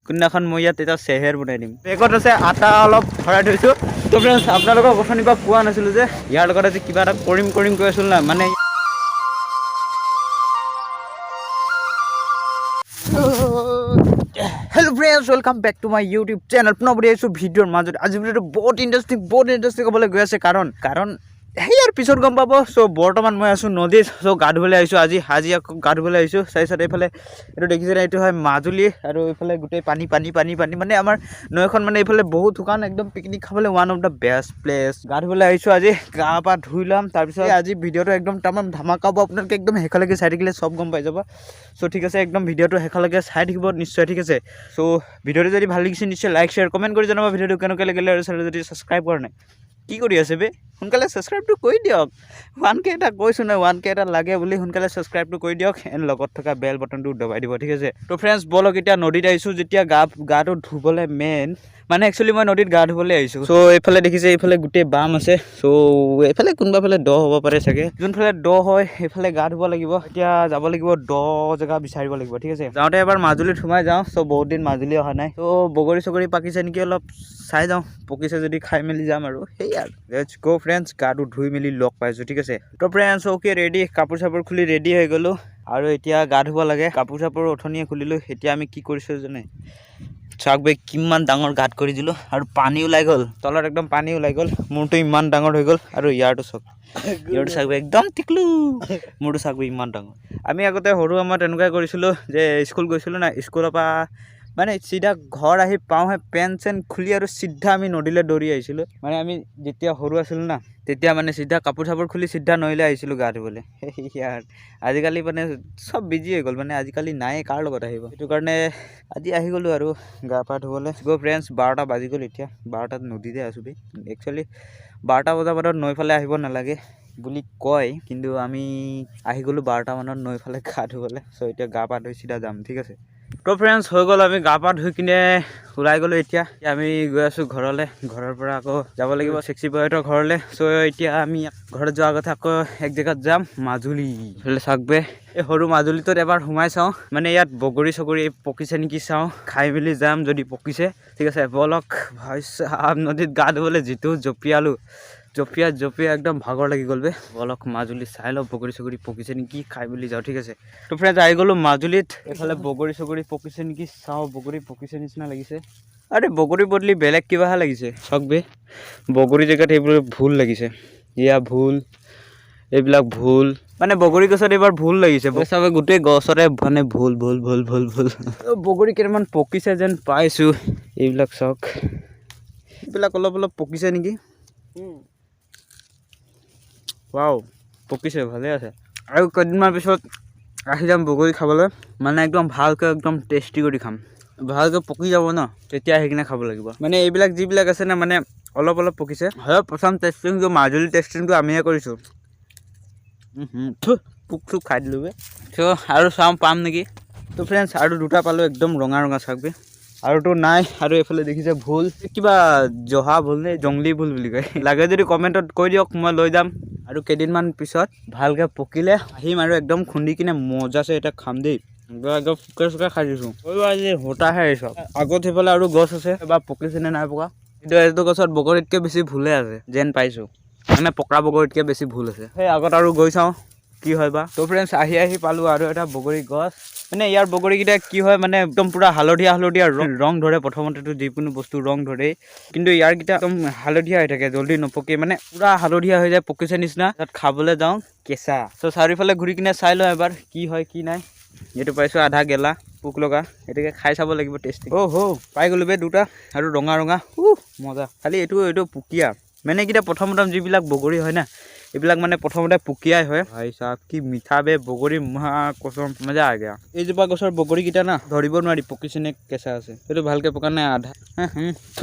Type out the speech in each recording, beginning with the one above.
কোনদিনাখন মই ইয়াত এটা চেহেৰ বনাই দিম। বেগত আছে আটা অলপ ভৰাই থৈছোঁ। তো ফ্ৰেণ্ডছ, আপোনালোকক অথনিৰ পৰা কোৱা নাছিলোঁ যে ইয়াৰ লগত আজি কিবা এটা কৰিম কৰিম কৈ আছিলোঁ না, মানে hello friends, welcome back to my YouTube channel. পুনৰ বুলি আহিছোঁ ভিডিঅ'ৰ মাজত। আজি ভিডিঅ'টো বহুত ইণ্টাৰেষ্টিং, বহুত ইণ্টাৰেষ্টিং হ'বলৈ গৈ আছে, কাৰণ সেই আৰু পিছত গম পাব। চ' বৰ্তমান মই আছোঁ নদীত। চ' গা ধুবলৈ আহিছোঁ আজি, আজি আকৌ গা ধুবলৈ আহিছোঁ। চাইছত এইফালে এইটো দেখিছে, এইটো হয় মাজুলী আৰু এইফালে গোটেই পানী পানী পানী পানী, মানে আমাৰ নৈখন মানে এইফালে বহুত শুকান, একদম পিকনিক খাবলৈ one of the best place. গা ধুবলৈ আহিছোঁ আজি, গা পা ধুই ল'ম, তাৰপিছত আজি ভিডিঅ'টো একদম তামাম ধামাকা হ'ব। আপোনালোকে একদম শেষলৈকে চাই থাকিলে চব গম পাই যাব। চ' ঠিক আছে, একদম ভিডিঅ'টো শেষলৈকে চাই থাকিব নিশ্চয়, ঠিক আছে। চ' ভিডিঅ'টো যদি ভাল লাগিছে নিশ্চয় লাইক, শ্বেয়াৰ, কমেণ্ট কৰি জনাব ভিডিঅ'টো কেনেকুৱা লাগিলে। আৰু চেনেল যদি ছাবস্ক্ৰাইব কৰা নাই, কি কৰি আছে বে, সোনকালে ছাবস্ক্ৰাইবটো কৰি দিয়ক। 1K এটা কৈছোঁ নহয়, 1K এটা লাগে বুলি, সোনকালে ছাবস্ক্ৰাইবটো কৰি দিয়ক এণ্ড লগত থকা বেল বটনটো দবাই দিব, ঠিক আছে। তো ফ্ৰেণ্ডছ ব'লক, এতিয়া নদীত আহিছোঁ যেতিয়া গাটো ধুবলৈ মেইন, মানে একচুৱেলি মই নদীত গা ধুবলৈ আহিছোঁ। চ' এইফালে দেখিছে, এইফালে গোটেই বাম আছে। চ' এইফালে কোনোবা ফালে দ হ'ব পাৰে চাগে, যোনফালে দ হয় সেইফালে গা ধুব লাগিব। এতিয়া যাব লাগিব, দ জেগা বিচাৰিব লাগিব, ঠিক আছে। যাওঁতে এবাৰ মাজুলীত সোমাই যাওঁ। চ' বহুত দিন মাজুলী অহা নাই, চ' বগৰী চগৰী পাকিছে নেকি অলপ চাই যাওঁ, পকিছে যদি খাই মেলি যাম আৰু সেই আৰু let's গ' ফ্ৰেণ্ডছ, গাটো ধুই মেলি লগ পাইছোঁ, ঠিক আছে। তো ফ্ৰেণ্ডছ অ'কে, ৰেডি, কাপোৰ চাপোৰ খুলি ৰেডি হৈ গ'লোঁ আৰু এতিয়া গা ধুব লাগে। কাপোৰ চাপোৰ অথনিয়ে খুলিলোঁ। এতিয়া আমি কি কৰিছোঁ জানে, চাওক বে, কিমান ডাঙৰ গাঁত কৰি দিলোঁ আৰু পানী ওলাই গ'ল, তলত একদম পানী ওলাই গ'ল। মোৰটো ইমান ডাঙৰ হৈ গ'ল আৰু ইয়াৰটো চাওক, ইয়াৰটো চাওক বে, একদম টিকলু, মোৰটো চাওক বে, ইমান ডাঙৰ। আমি আগতে সৰু সময়ত এনেকুৱাই কৰিছিলোঁ যে স্কুল গৈছিলোঁ না, স্কুলৰ পৰা মানে চিধা ঘৰ আহি পাওঁহে পেণ্ট চেণ্ট খুলি আৰু চিধা আমি নদীলৈ দৌৰি আহিছিলোঁ। মানে আমি যেতিয়া সৰু আছিলোঁ না, তেতিয়া মানে চিধা কাপোৰ চাপোৰ খুলি চিধা নৈলৈ আহিছিলোঁ গা ধুবলৈ। ইয়াৰ আজিকালি মানে চব বিজি হৈ গ'ল, মানে আজিকালি নাই কাৰ লগত আহিব, সেইটো কাৰণে আজি আহি গ'লোঁ আৰু গা পা ধুবলৈ। গ' ফ্ৰেণ্ডছ, 12টা বাজি গ'ল এতিয়া, 12টাত নদীতে আছোঁ বে। একচুৱেলি 12টা বজাৰ মানত নৈ ফালে আহিব নালাগে বুলি কয়, কিন্তু আমি আহি গ'লোঁ 12টা মানত নৈ ফালে গা ধুবলৈ। চ' এতিয়া গা পা ধুই চিধা যাম, ঠিক আছে। তো ফ্ৰেণ্ডছ হৈ গ'ল, আমি গা পা ধুই কিনে ওলাই গ'লোঁ। এতিয়া আমি গৈ আছোঁ ঘৰলৈ, ঘৰৰ পৰা আকৌ যাব লাগিব চেক্সি বয়হঁতৰ ঘৰলৈ। চ' এতিয়া আমি ঘৰত যোৱাৰ আগতে আকৌ এক জেগাত যাম, মাজুলী। এইফালে চাওক বে, এই সৰু মাজুলীটোত এবাৰ সোমাই চাওঁ, মানে ইয়াত বগৰী চগৰী পকিছে নেকি চাওঁ, খাই মেলি যাম যদি পকিছে, ঠিক আছে। ব'লক ভাই চাহাব, নদীত গা ধুবলৈ যিটো জঁপিয়ালোঁ, জঁপিয়া জঁপিয়া একদম ভাগৰ লাগি গ'ল বে। ব'লক মাজুলী চাই লওঁ বগৰী চগৰী পকিছে নেকি, খাই মেলি যাওঁ, ঠিক আছে। তো ফ্ৰেণ্ডছ আহি গ'লোঁ মাজুলীত, এইফালে বগৰী চগৰী পকিছে নেকি চাওঁ, বগৰী পকিছে নিচিনা লাগিছে। আৰে বগৰী বদলি বেলেগ কিবাহে লাগিছে, চাওক বে, বগৰী জেগাত এইবোৰ ভুল লাগিছে, এয়া ভুল, এইবিলাক ভুল, মানে বগৰী গছত এইবাৰ ভুল লাগিছে চাবে, গোটেই গছতে মানে ভুল ভুল ভুল ভুল ভুল। বগৰী কেইটামান পকিছে যেন পাইছোঁ, এইবিলাক চাওক, এইবিলাক অলপ অলপ পকিছে নেকি। ৱাও, পকিছে, ভালে আছে। আৰু কেইদিনমান পিছত আহি যাম বগৰী খাবলৈ, মানে একদম ভালকৈ একদম টেষ্টি কৰি খাম, ভালকৈ পকি যাব ন, তেতিয়া আহি কিনে খাব লাগিব। মানে এইবিলাক যিবিলাক আছে না, মানে অলপ অলপ পকিছে হয়। প্ৰথম টেষ্টিংটো, মাজুলী টেষ্টিংটো আমিহে কৰিছোঁ। পোক চোক খাই দিলোঁ বে। চ' আৰু চাওঁ পাম নেকি। তো ফ্ৰেণ্ডছ আৰু দুটা পালোঁ, একদম ৰঙা ৰঙা, চাওক বে, আৰুতো নাই। আৰু এইফালে দেখিছে ভুল, কিবা জহা ভুল নে জংলী ভুল বুলি কয়, লাগে যদি কমেণ্টত কৈ দিয়ক, মই লৈ যাম। আৰু কেইদিনমান পিছত ভালকৈ পকিলে আহিম আৰু একদম খুন্দি কিনে মজাছে এটা খাম দেই, একদম শুকাই চুকাই খাই দিছোঁ। আজি হোতাহে আহিছোঁ। আগত সেইফালে আৰু গছ আছে বা পকিছে নে নাই পকা, কিন্তু এইটো গছত বগৰীতকৈ বেছি ভুলে আছে যেন পাইছোঁ, মানে পকা বগৰীতকৈ বেছি ভুল আছে। সেই আগত আৰু গৈ চাওঁ কি হয় বা। তো ফ্ৰেণ্ডছ আহি আহি পালোঁ আৰু এটা বগৰী গছ। মানে ইয়াৰ বগৰীকেইটা কি হয়, মানে একদম পূৰা হালধীয়া হালধীয়া ৰং ধৰে। প্ৰথমতেতো যিকোনো বস্তু ৰং ধৰেই, কিন্তু ইয়াৰকেইটা একদম হালধীয়া হৈ থাকে, জল্দি নপকে, মানে পূৰা হালধীয়া হৈ যায় পকিছে নিচিনা। তাত খাবলৈ যাওঁ কেঁচা। চ' চাৰিওফালে ঘূৰি কিনে চাই লওঁ এবাৰ কি হয় কি নাই। এইটো পাইছোঁ আধা গেলা পোক লগা, এইটোকে খাই চাব লাগিব টেষ্টি। অ' হ' পাই গ'লো বে দুটা আৰু ৰঙা ৰঙা, মজা। খালি এইটো পুকীয়া, মানে এইকেইটা প্ৰথম প্ৰথম যিবিলাক বগৰী হয় না, এইবিলাক মানে প্ৰথমতে পুকীয়াই হয়। ভাই চাহ কি মিঠা বে বগৰী, মা কচম মজা আ গয়া। এইজোপা গছৰ বগৰীকেইটা না ধৰিব নোৱাৰি পকিছে নে কেঁচা আছে, এইটো ভালকৈ পকা নাই, আধা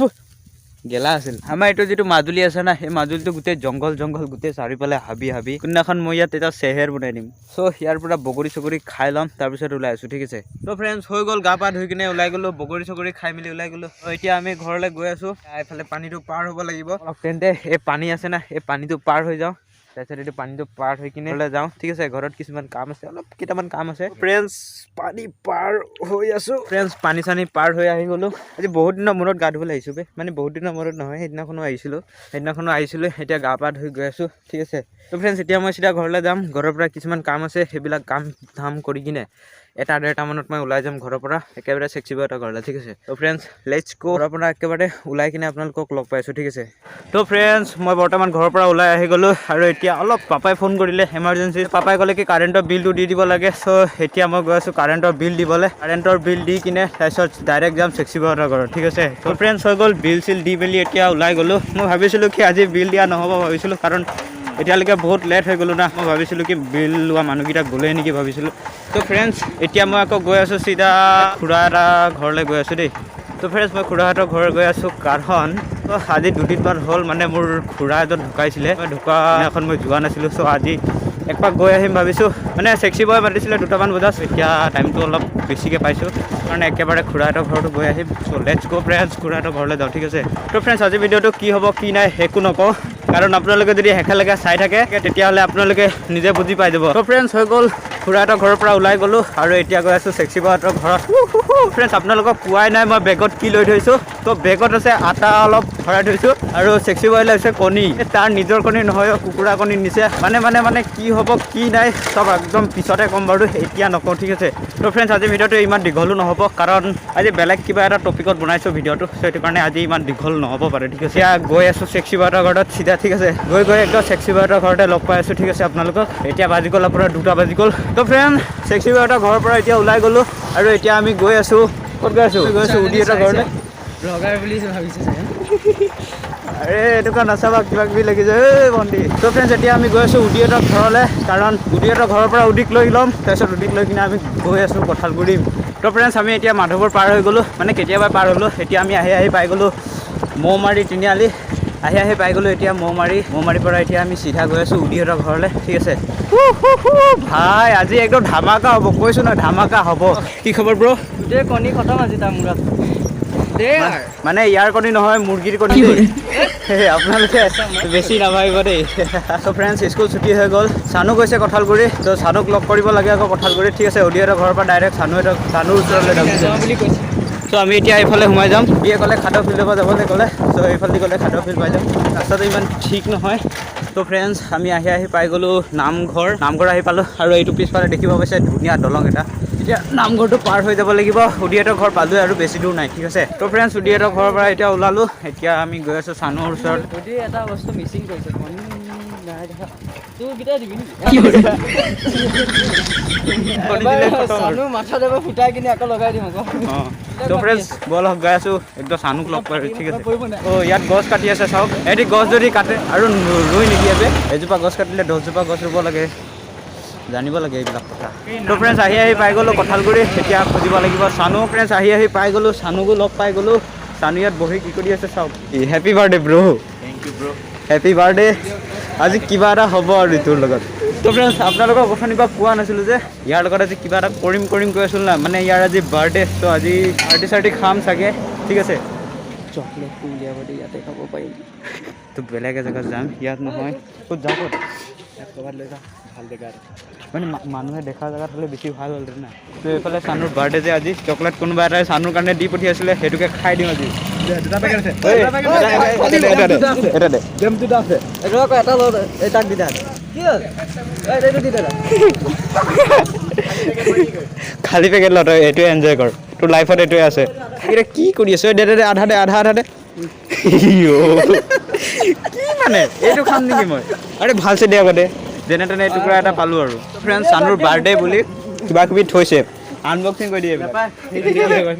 গেলা আছিল। আমাৰ এইটো যিটো মাজুলী আছে না, সেই মাজুলীটো গোটেই জংঘল জংঘল, গোটেই চাৰিওফালে হাবি হাবি। কোনদিনাখন মই ইয়াত এটা চেহেৰ বনাই দিম। চ' ইয়াৰ পৰা বগৰী চগৰী খাই ল'ম, তাৰপিছত ওলাই আছোঁ, ঠিক আছে। ত' ফ্ৰেণ্ডছ হৈ গ'ল, গা পা ধুই কিনে ওলাই গ'লোঁ, বগৰী চগৰী খাই মেলি ওলাই গ'লোঁ। এতিয়া আমি ঘৰলৈ গৈ আছোঁ। এইফালে পানীটো পাৰ হ'ব লাগিব অলপ, তেন্তে এই পানী আছে না, এই পানীটো পাৰ হৈ যাওঁ। তাৰপিছত এইটো পানীটো পাৰ হৈ কিনে ঘৰলৈ যাওঁ, ঠিক আছে। ঘৰত কিছুমান কাম আছে, অলপ কেইটামান কাম আছে। ফ্ৰেণ্ডছ, পানী পাৰ হৈ আছোঁ। ফ্ৰেণ্ডছ, পানী চানী পাৰ হৈ আহি গ'লোঁ। আজি বহুত দিনৰ মূৰত গা ধুবলৈ আহিছোঁ বে। মানে বহুত দিনৰ মূৰত নহয়, সেইদিনাখনো আহিছিলোঁ, সেইদিনাখনো আহিছিলোঁ। এতিয়া গা পা ধুই গৈ আছোঁ, ঠিক আছে। তো ফ্ৰেণ্ডছ, এতিয়া মই চিধা ঘৰলৈ যাম। ঘৰৰ পৰা কিছুমান কাম আছে, সেইবিলাক কাম ধাম কৰি কিনে এটা ডেৰটামানত মই ওলাই যাম ঘৰৰ পৰা একেবাৰে চেক্সি এটা ঘৰলৈ, ঠিক আছে। তো ফ্ৰেণ্ডছ, let's গ'। ঘৰৰ পৰা একেবাৰে ওলাই কিনে আপোনালোকক লগ পাইছোঁ, ঠিক আছে। তো ফ্ৰেণ্ডছ, মই বৰ্তমান ঘৰৰ পৰা ওলাই আহি গ'লোঁ আৰু এতিয়া অলপ পাপাই ফোন কৰিলে এমাৰ্জেঞ্চি। পাপাই ক'লে কি কাৰেণ্টৰ বিলটো দি দিব লাগে। চ' এতিয়া মই গৈ আছোঁ কাৰেণ্টৰ বিল দিবলৈ। কাৰেণ্টৰ বিল দি কিনে তাৰপিছত ডাইৰেক্ট যাম চেক্সি বাহঁতৰ ঘৰত, ঠিক আছে। তো ফ্ৰেণ্ডছ, হৈ গ'ল, বিল চিল দি মেলি এতিয়া ওলাই গ'লোঁ। মই ভাবিছিলোঁ কি আজি বিল দিয়া নহ'ব ভাবিছিলোঁ, কাৰণ এতিয়ালৈকে বহুত লেট হৈ গ'লোঁ না। মই ভাবিছিলোঁ কি বিল লোৱা মানুহকেইটা গ'লেই নেকি ভাবিছিলোঁ। তো ফ্ৰেণ্ডছ, এতিয়া মই আকৌ গৈ আছোঁ চিধা খুৰা এটা ঘৰলৈ গৈ আছোঁ দেই। তো ফ্ৰেণ্ডছ, মই খুৰাহঁতৰ ঘৰত গৈ আছোঁ, কাৰণ তো আজি দুদিনমান হ'ল মানে মোৰ খুৰা এজন ঢুকাইছিলে। মই ঢুকা দিনাখন মই যোৱা নাছিলোঁ। চ' আজি একপাক গৈ আহিম ভাবিছোঁ। মানে চেক্সি বয় মাতিছিলে 2টামান বজাত, এতিয়া টাইমটো অলপ বেছিকৈ পাইছোঁ কাৰণে একেবাৰে খুৰাহঁতৰ ঘৰতো গৈ আহিম। চ' let's গ' ফ্ৰেণ্ডছ, খুৰাহঁতৰ ঘৰলৈ যাওঁ, ঠিক আছে। তো ফ্ৰেণ্ডছ, আজি ভিডিঅ'টো কি হ'ব কি নাই একো নকওঁ, কাৰণ আপোনালোকে যদি শেষলৈকে চাই থাকে তেতিয়াহ'লে আপোনালোকে নিজে বুজি পাই যাব। তো ফ্ৰেণ্ডছ, হৈ গ'ল, খুৰাহঁতৰ ঘৰৰ পৰা ওলাই গ'লোঁ আৰু এতিয়া গৈ আছোঁ চেক্সি বাহঁতৰ ঘৰত। ফ্ৰেণ্ডছ, আপোনালোকক কোৱাই নাই মই বেগত কি লৈ থৈছোঁ। তো বেগত আছে আটা অলপ ভৰাই থৈছোঁ আৰু চেক্সি বয় লৈছে কণী। তাৰ নিজৰ কণী নহয়, কুকুৰা কণী নিছে। মানে মানে মানে কি হ'ব কি নাই চব একদম পিছতে ক'ম বাৰু, এতিয়া নকওঁ, ঠিক আছে। তো ফ্ৰেণ্ডছ, আজি ভিডিঅ'টো ইমান দীঘলো নহ'ব, কাৰণ আজি বেলেগ কিবা এটা টপিকত বনাইছোঁ ভিডিঅ'টো। চ' সেইটো কাৰণে আজি ইমান দীঘল নহ'ব পাৰে, ঠিক আছে। এতিয়া গৈ আছোঁ চেক্সি বাহঁতৰ ঘৰত চিধা, ঠিক আছে। গৈ গৈ একদম চেক্সি বাহঁতৰ ঘৰতে লগ পাই আছোঁ, ঠিক আছে আপোনালোকক। এতিয়া বাজি গ'ল আপোনাৰ 2টা বাজি গ'ল। তো ফ্ৰেণ্ড, চেক্সি বাহঁতৰ ঘৰৰ পৰা এতিয়া ওলাই গ'লোঁ আৰু এতিয়া আমি গৈ আছোঁ, ক'ত গৈ আছোঁ? গৈ আছোঁ উদিহঁতৰ ঘৰলৈ। ব্লগাৰ বুলি ভাবিছে চাগে। আৰে এনেকুৱা নাচাবা, কিবা কিবি লাগিছে এই ভণ্টি। তো ফ্ৰেণ্ডছ, এতিয়া আমি গৈ আছোঁ উদিহঁতৰ ঘৰলৈ, কাৰণ উদিহঁতৰ ঘৰৰ পৰা উদিক লৈ ল'ম, তাৰপিছত উদিক লৈ কিনে আমি গৈ আছোঁ কঁঠালগুৰি। তো ফ্ৰেণ্ডছ, আমি এতিয়া মাধৱপুৰ পাৰ হৈ গ'লোঁ, মানে কেতিয়াবা পাৰ হ'লোঁ। এতিয়া আমি আহি আহি পাই গ'লোঁ মৌমাৰী তিনিআলি। আহি আহি পাই গ'লোঁ এতিয়া মৌমাৰী। মৌমাৰীৰ পৰা এতিয়া আমি চিধা গৈ আছোঁ উদিহঁতৰ ঘৰলৈ, ঠিক আছে। ভাই, আজি একদম ধামাকা হ'ব, কৈছোঁ নহয়, ধামাকা হ'ব। কি খবৰ ব্ৰ? গোটেই কণী খতম আজি তাৰ মূৰত। দে। মানে ইয়াৰ কণী নহয়, মুৰ্গীৰ কণী দেই। আপোনালোকে বেছি নাভাবিব দেই। চ' ফ্ৰেণ্ডছ, স্কুল ছুটি হৈ গ'ল। চানু গৈছে কঁঠালগুৰি, ত' চানুক লগ কৰিব লাগে আকৌ কঁঠালগুৰি, ঠিক আছে। উদিহঁতৰ ঘৰৰ পৰা ডাইৰেক্ট চানুহঁতৰ চানুৰ ওচৰলৈ যাম। নাযাওঁ বুলি কৈছে। চ' আমি এতিয়া এইফালে সোমাই যাম। দিয়ে ক'লে খাদৰ ফিল্ডৰ পৰা যাবলৈ ক'লে। চ' এইফালেদি গ'লে খাদৰ ফিল্ড পাই যাম, ৰাস্তাটো ইমান ঠিক নহয়। ত' ফ্ৰেণ্ডছ, আমি আহি আহি পাই গ'লোঁ নামঘৰ। নামঘৰ আহি পালোঁ আৰু এইটো পিছফালে দেখিব পাইছে ধুনীয়া দলং এটা। এতিয়া নামঘৰটো পাৰ হৈ যাব লাগিব। উদিহঁতৰ ঘৰ পালোঁৱে আৰু বেছি দূৰ নাই, ঠিক আছে। ত' ফ্ৰেণ্ডছ, উদিহঁতৰ ঘৰৰ পৰা এতিয়া ওলালোঁ। এতিয়া আমি গৈ আছোঁ চানুৰ ওচৰত। যদি এটা বস্তু মিচিং কৰিছে, কণী নাই দেখা। তোৰ কেইটা দিবি নেকি? কণী দিলে খতম আৰু। চানু মাথাত এবাৰ ফুটাই কিনে আকৌ লগাই দিম আকৌ। অঁ, ত' ফ্ৰেণ্ডছ, ব'লক, গৈ আছোঁ একদম চানুক লগ পাই, ঠিক আছে। অ' ইয়াত গছ কাটি আছে চাওক। সিহঁতি গছ যদি কাটে আৰু ৰুই নিদিয়ে বে। এজোপা গছ কাটিলে 10জোপা গছ ৰুব লাগে, জানিব লাগে এইবিলাক কথা। ত' ফ্ৰেণ্ডছ, আহি আহি পাই গ'লোঁ কঁঠালগুৰি। এতিয়া খুজিব লাগিব চানু। ফ্ৰেণ্ডছ, আহি আহি পাই গ'লোঁ, চানুকো লগ পাই গ'লোঁ। চানু ইয়াত বহি কি কৰি আছে চাওক। Happy birthday bro. Thank you bro. Happy birthday. আজি কিবা এটা হ'ব আৰু তোৰ লগত। ত' ফ্ৰেণ্ডছ, আপোনালোকক অথনিৰ পৰা কোৱা নাছিলোঁ যে ইয়াৰ লগত আজি কিবা এটা কৰিম কৰিম কৈ আছিলোঁ না, মানে ইয়াৰ আজি বাৰ্থডে। ত' আজি পাৰ্টি চাৰ্টি খাম চাগে, ঠিক আছে। চকলেটটো উলিয়াব দে, ইয়াতে খাব পাৰিম। তো বেলেগ এজেগাত যাম, ইয়াত নহয়। ক'ত যাওঁ, ক'ত? ক'ৰবাত লৈ যাওঁ ভাল জেগা এটা। মানে মানুহে দেখা জেগাত হ'লে বেছি ভাল হ'লহেঁতেন না। তো এইফালে চানুৰ বাৰ্থডে যে আজি, চকলেট কোনোবা এটাই চানুৰ কাৰণে দি পঠিয়াইছিলে, সেইটোকে খাই দিওঁ আজি। দুটা পেকেট আছে। ঐ, এটা দে, এটা দে। গেম দুটা আছে। এইটো আকৌ এটা ল, এই তাক দি দে। কি হ'ল? এই এইটো দি দে। খালী পেকেট ল তই, এইটোৱে এনজয় কৰ, তোৰ লাইফত এইটোৱে আছে। এতিয়া কি কৰি আছ? দে দে দে, আধা দে, আধা আধা দে। কি মানে এইটো খাম নেকি মই? আৰে ভালছে দে আকৌ দে। যেনে তেনে টুকুৰা এটা পালোঁ আৰু। ফ্ৰেণ্ড, চানুৰ বাৰ্থডে বুলি কিবা কিবি থৈছে, আনবক্সিং কৰি দিয়ে এইবিলাক।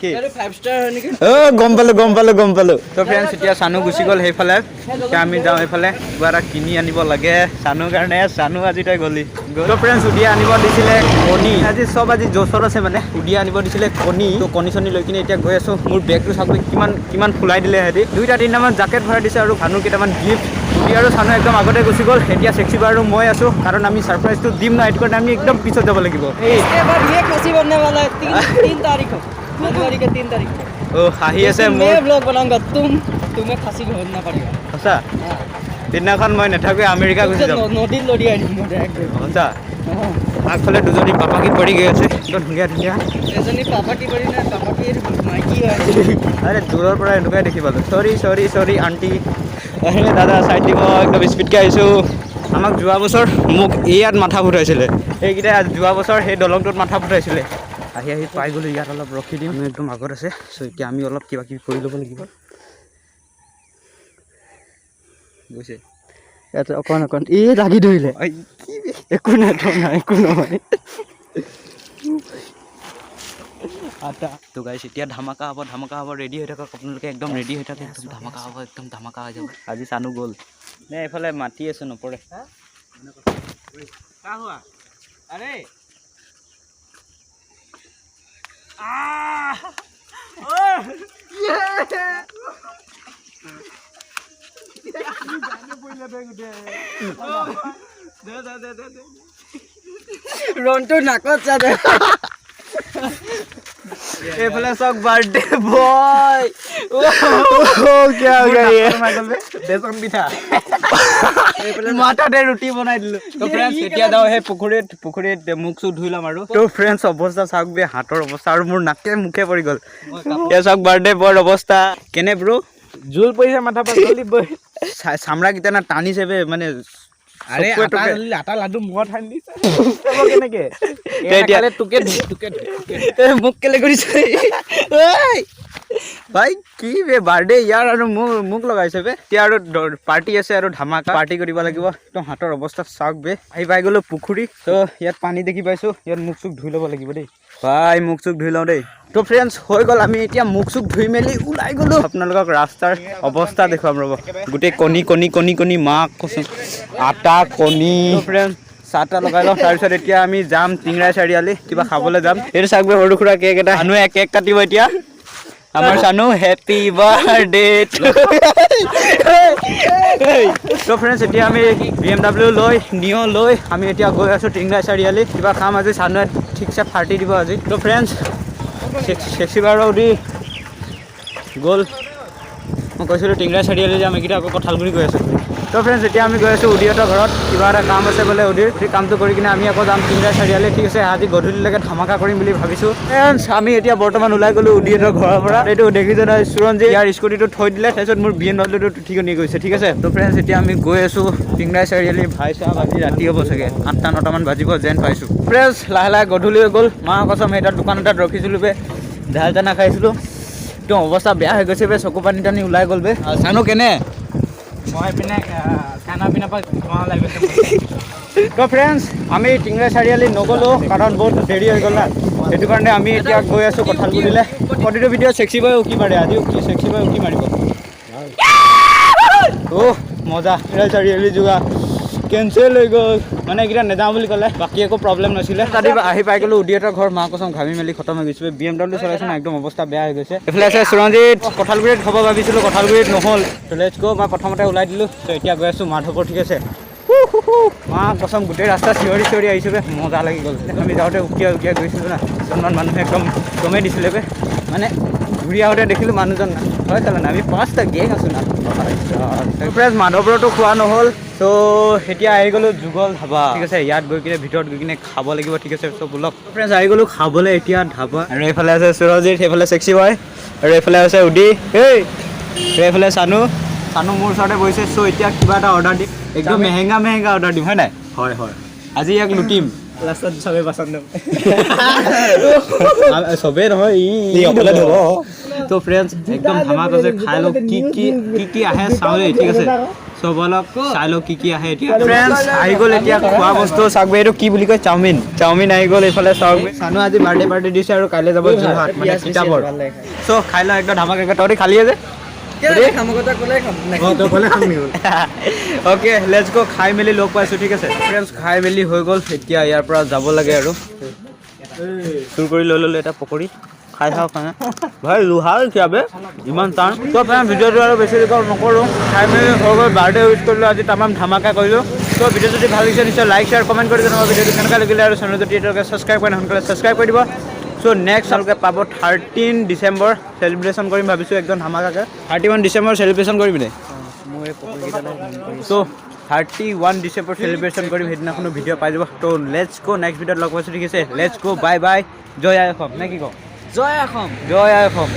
কি? এইটো ফাইভ ষ্টাৰ হয় নেকি? অ' গম পালোঁ, গম পালোঁ, গম পালোঁ। তো ফ্ৰেণ্ডছ, এতিয়া চানু গুচি গ'ল সেইফালে। এতিয়া আমি যাওঁ এইফালে, কিবা এটা কিনি আনিব লাগে চানুৰ কাৰণে। চানু আজি তই গ'লি। তো ফ্ৰেণ্ডছ, উদিয়াই আনিব দিছিলে কণী। আজি চব আজি জোচত আছে, মানে উদিয়াই আনিব দিছিলে কণী। তো কণী চণী লৈ কিনে এতিয়া গৈ আছোঁ। মোৰ বেগটো চাওক কিমান কিমান ফুলাই দিলে সিহঁতি। দুইটা তিনিটামান জাকেট ভৰাই দিছে আৰু চানুৰ কেইটামান গিফ্ট। উদি আৰু চানু একদম আগতে গুচি গ'ল। এতিয়া চেক্সি আৰু মই আছোঁ, কাৰণ আমি ছাৰপ্ৰাইজটো দিম না, সেইটো কাৰণে আমি একদম পিছত যাব লাগিব। এই इसके बाद ये खसी बनने वाला है 3 3 तारीख को, जनवरी के 3 तारीख को। অ' হাঁহি আছে মোৰ। मैं ब्लॉग बनाऊंगा, तुम्हें खसी ढूंढना पड़ेगा। সঁচা? हाँ। সেইদিনাখন মই নাথাকোঁ, আমেৰিকা গুচি যাম। নদীত লদিয়াই দিম মই ডাইৰেক্ট গৈ। সঁচা। আগফালে দুজনী পাপাকি পৰি গৈ আছে, একদম ধুনীয়া ধুনীয়া। এজনী পাপাকি পৰি নাই, পাপাকি মাইকী হয়। আৰে, দূৰৰ পৰা এনেকুৱাই দেখি পালোঁ। চৰি চৰি চৰি আণ্টি। আৰে দাদা, চাইড দিব, একদম স্পীডকৈ আহিছোঁ। আমাক যোৱা বছৰ মোক ইয়াত মাথা ফুটাইছিলে সেইকেইটাই। যোৱা বছৰ সেই দলংটোত মাথা ফুটাইছিলে। আহি আহি পাই গ'লোঁ, ইয়াত অলপ ৰখি দিম। আমি একদম আগত আছে। চ' এতিয়া আমি অলপ কিবা কিবি কৰি ল'ব লাগিব। গৈছে। ইয়াতে অকণ অকণ এই লাগি ধৰিলে। ঐ, কি একো নাই থ নাই, একো নহয়। আটা তো গাইছ, এতিয়া ধামাকা হ'ব, ধামাকা হ'ব। ৰেডি হৈ থাকক আপোনালোকে, একদম ৰেডি হৈ থাকক। একদম ধামাকা হ'ব, একদম ধামাকা হৈ যাব। আজি চানু গ'ল নে? এইফালে মাতি আছে, নপৰে। আৰে, ৰনটো নাকত চাদে। এইফালে চাওক, বাৰ্থডে বয়। क्या हो गया ये? বেচন পিঠা। মাথাতে ৰুটি বনাই দিলো। তো ফ্ৰেণ্ডছ, এতিয়া যাওঁ সেই পুখুৰীত। পুখুৰীত মুখ চুখ ধুই ল'ম। আৰু তো ফ্ৰেণ্ডছ, অৱস্থা চাওক বে, হাতৰ অৱস্থা আৰু মোৰ নাকে মুখে পৰি গ'ল। এতিয়া চাওক, বাৰ্থডে বয়ৰ অৱস্থা কেনে ব্ৰ? জোল পৰিছে মাথা পৰা, জলদি বৈ। চামৰা কেইটা না টানিছে বে, মানে আৰে, চকুৱে আটা টোকে। আটা লাডু মুখত সানি দিছে কেনেকে? এতিয়া তোকে তোকে। এ, মোক কেলে কৰিছে? ঐ ভাই, কি বে, বাৰ্থডে ইয়াৰ আৰু মোক লগাইছে বে। এতিয়া আৰু পাৰ্টি আছে আৰু ধামাকা পাৰ্টি কৰিব লাগিব। একদম হাতৰ অৱস্থা চাওক বে। আহি পাই গ'লো পুখুৰী। ত' ইয়াত পানী দেখি পাইছোঁ, ইয়াত মুখ চুখ ধুই ল'ব লাগিব দেই ভাই। মুখ চুখ ধুই লওঁ দেই। তো ফ্ৰেণ্ডছ, হৈ গ'ল, আমি এতিয়া মুখ চুখ ধুই মেলি ওলাই গ'লো। আপোনালোকক ৰাস্তাৰ অৱস্থা দেখুৱাম ৰ'ব। গোটেই কণী কণী কণী কণী, মাক কচোন, আটা কণী। ফ্ৰেণ্ডছ, চাহ তাহ লগাই লওঁ, তাৰপিছত এতিয়া আমি যাম টিংৰাই চাৰিআলি, কিবা খাবলৈ যাম। এইটো চাওক বে, সৰু সুৰা কেক এটা। চানুৱে কেক কাটিব এতিয়া। আমাৰ চানু, হেপী বাৰ্থডে। তো ফ্ৰেণ্ডছ, এতিয়া আমি BMW লৈ, নিঅ' লৈ আমি এতিয়া গৈ আছোঁ টিংৰাই চাৰিআলি। কিবা খাম আজি, চানুৱে ঠিকছে পাৰ্টি দিব আজি। তো ফ্ৰেণ্ডছ, চেক্সি বাৰ দি গ'ল। মই কৈছিলোঁ টিংৰাই চাৰিআলি যাম, এইকেইটা আকৌ কঁঠালগুৰি গৈ আছোঁ। তো ফ্ৰেণ্ডছ, এতিয়া আমি গৈ আছোঁ উদিহঁতৰ ঘৰত। কিবা এটা কাম আছে বোলে উদিৰ, সেই কামটো কৰি কিনে আমি আকৌ যাম টিংৰাই চাৰিআলি। ঠিক আছে, আজি গধূলিলৈকে ধামাকা কৰিম বুলি ভাবিছোঁ। ফ্ৰেণ্ডছ, আমি এতিয়া বৰ্তমান ওলাই গ'লোঁ উদিহঁতৰ ঘৰৰ পৰা। এইটো দেখিছে নহয়, সুৰঞ্জিত। ইয়াৰ স্কুটিটো থৈ দিলে, তাৰপিছত মোৰ BMW উঠি কিনি গৈছে। ঠিক আছে। তো ফ্ৰেণ্ডছ, এতিয়া আমি গৈ আছোঁ টিংৰাই চাৰিআলি। ভাই চাহাব, আজি ৰাতি হ'ব চাগে, 8টা 9টামান বাজিব যেন পাইছোঁ। ফ্ৰেণ্ডছ, লাহে লাহে গধূলি হৈ গ'ল। মা কচম, সেই তাত দোকান এটাত ৰখিছিলোঁ বে, ঢাল চানা খাইছিলোঁ। একদম অৱস্থা বেয়া হৈ গৈছে বে, চকু পানী টানি ওলাই গ'ল বে। চানো কেনে? মই পিনে খানা পিনাৰ পৰা ধোঁৱা ওলাই গৈছে। তো ফ্ৰেণ্ডছ, আমি টিংৰাই চাৰিআলি নগ'লোঁ, কাৰণ বহুত দেৰি হৈ গ'ল না, সেইটো কাৰণে আমি এতিয়া গৈ আছোঁ কঁঠালগুৰিলৈ। প্ৰতিটো ভিডিঅ' চেক্সি বয় উকি মাৰে, আজিও কি চেক্সি বয় উকি মাৰিব। অ' মজা। টিংৰাই চাৰিআলি যোৱা কেঞ্চেল হৈ গ'ল, মানে এইকেইটা নেযাওঁ বুলি ক'লে, বাকী একো প্ৰব্লেম নাছিলে। তাতে আহি পাই গ'লোঁ উদিহঁতৰ ঘৰ। মা কচম, ঘামি মেলি খতম হৈ গৈছে। BMW চলাইছে না, একদম অৱস্থা বেয়া হৈ গৈছে। এইফালে আছে সুৰঞ্জিত। কঁঠালগুৰিত হ'ব ভাবিছিলোঁ, কঁঠালগুৰিত নহ'ল। তো let's গ'। মই প্ৰথমতে ওলাই দিলোঁ। তো এতিয়া গৈ আছোঁ মাধৱপুৰ। ঠিক আছে। মা কচম, গোটেই ৰাস্তা চিঞৰি চিঞৰি আহিছোঁ বে, মজা লাগি গ'ল। আমি যাওঁতে উকিয়াই উকিয়াই গৈছিলোঁ না, দুজনমান মানুহে একদম দমেই দিছিলে বে। মানে ঘূৰি আহোঁতে দেখিলোঁ মানুহজন নাই। হয় চালা না, আমি পাঁচটা গেং আছোঁ না। ফ্ৰেণ্ডছ, মাধৱপুৰতো খোৱা নহ'ল। ত' এতিয়া আহি গ'লোঁ যুগল ধাবা। ঠিক আছে, ইয়াত গৈ কিনে ভিতৰত গৈ কিনে খাব লাগিব। ঠিক আছে, চ' ব'লক। ফ্ৰেণ্ডছ, আহি গ'লোঁ খাবলৈ এতিয়া ধাবা। আৰু এইফালে আছে সুৰজিত, সেইফালে চেক্সি বয়, আৰু এইফালে আছে উদি, এই আৰু এইফালে চানু। চানু মোৰ ওচৰতে বহিছে। চ' এতিয়া কিবা এটা অৰ্ডাৰ দিম, একদম মেহেংগা মেহেংগা অৰ্ডাৰ দিম, হয় নাই? হয় হয়। আজি ইয়াক লুটিম। লাষ্টত চবে বাচন ধুম। চবেই নহয়, ই অকলে ধুব। তো ফ্ৰেণ্ডছ, একদম ধামাক আছে, খাই লওক। কি কি কি কি আহে চাওঁ দেই। ঠিক আছে, চ' ব'লক, চাই লওক কি কি আহে এতিয়া। ফ্ৰেণ্ডছ, আহি গ'ল এতিয়া খোৱা বস্তু। চাওক বে, এইটো কি বুলি কয়, চাওমিন। চাওমিন আহি গ'ল। এইফালে চাওক বে, চানু আজি বাৰ্থডে পাৰ্টি দিছে আৰু কাইলৈ যাব যোৰহাট, মানে তিতাবৰ। চ' খাই লওঁ একদম ধামাক। তহঁতি খালিয়ে যে? তই ক'লে খাম নেকি? অ'কে, let's গ'। খাই মেলি লগ পাইছোঁ। ঠিক আছে ফ্ৰেণ্ডছ, খাই মেলি হৈ গ'ল। এতিয়া ইয়াৰ পৰা যাব লাগে আৰু চুৰ কৰি লৈ ল'লোঁ এটা পকৰি। খাই চাওঁ খানা। ভাই, লোহাৰ খিয়াবে ইমান টান। তো ফ্ৰেণ্ড, ভিডিঅ'টো আৰু বেছি দীঘল নকৰোঁ। খাই মেলি হৈ গ'ল, বাৰ্থডে উইচ কৰিলোঁ, আজি তামাম ধামাকা কৰিলোঁ। তো ভিডিঅ' যদি ভাল লাগিছে, নিশ্চয় লাইক, শ্বেয়াৰ, কমেণ্ট কৰি জনাব ভিডিঅ'টো কেনেকুৱা লাগিলে। আৰু চেনেল যদি এতিয়ালৈকে ছাবস্ক্ৰাইব কৰে, সোনকালে ছাবস্ক্ৰাইব কৰি দিব। চ' নেক্সট আপোনালোকে পাব 13 ডিচেম্বৰ, চেলিব্ৰেশ্যন কৰিম ভাবিছোঁ একদম ধামাকাকৈ। 31 ডিচেম্বৰ চেলিব্ৰেশ্যন কৰিবি নে? মোৰ এই পকৰীকেইটালৈ মন কৰি। চ' 31 ডিচেম্বৰ চেলিব্ৰেশ্যন কৰিম, সেইদিনাখনো ভিডিঅ' পাই যাব। ত' let's গ', নেক্সট ভিডিঅ'ত লগ পাইছোঁ, ঠিক আছে? Let's গ', বাই বাই, জয় আই অসম, নে কি কওঁ? জয় অসম। জয় আই অসম।